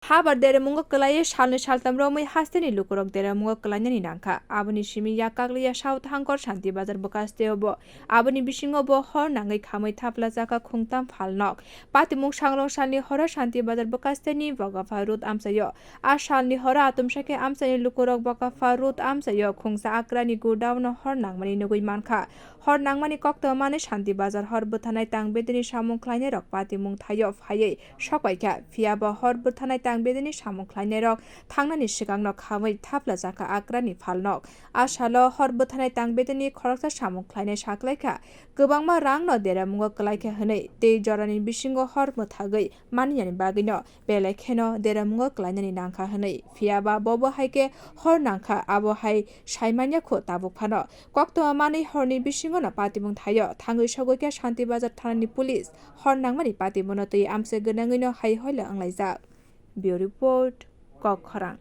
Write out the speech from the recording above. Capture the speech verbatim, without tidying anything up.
Habar deremungo kwlaiwi salni saltam romwi hasteni lukurok deremungo kwlainani nangkha. Aboni simi yak kakliya South Hangkor Shanti Bazar bwkasteo bo. Aboni bisingo bo hor nangwi khamwi thapla chakha khungtam phalnok. Patimung sangrong salni horo Shanti Bazar bwkasteni Bokapha Road amchaio. A salni horo atumsakhe amchaini lukurok Bokapha Road amchaio khungsa akrani godown-o hor nangmani nugwi mankha. Hor nangmani koktwma manwi Shanti Bazar hor bwthanai tang bedeni samung khlainairok patimung thaio phaiwi sokbaikha, phiya bo hor bwthanai tang bedeni samung khlainairok thangnani swkangno khamwi thapla chakha akrani phalnok. A salo hor bwthanai tang bedeni khoroksa samung khlainai saklaikha, kwbangma rangno deremungo kwlaikha hwnwi tei jorani bisingo hor mwthagwi maniyani bagwino belai kheno deremungo kwlainani nangkha hwnwi. Phiya ba bobo hai khe hor nangkha, abo hai saimanya kho tabuk phano. Koktwma manwi horni bisingono patimung thaio thangwi sogwi khe Shanti Bazar thanani police hor nangmani patimungno twi amchai gwnangwino hai hoila wnglaijak. Bureau Report, Kokkhorang.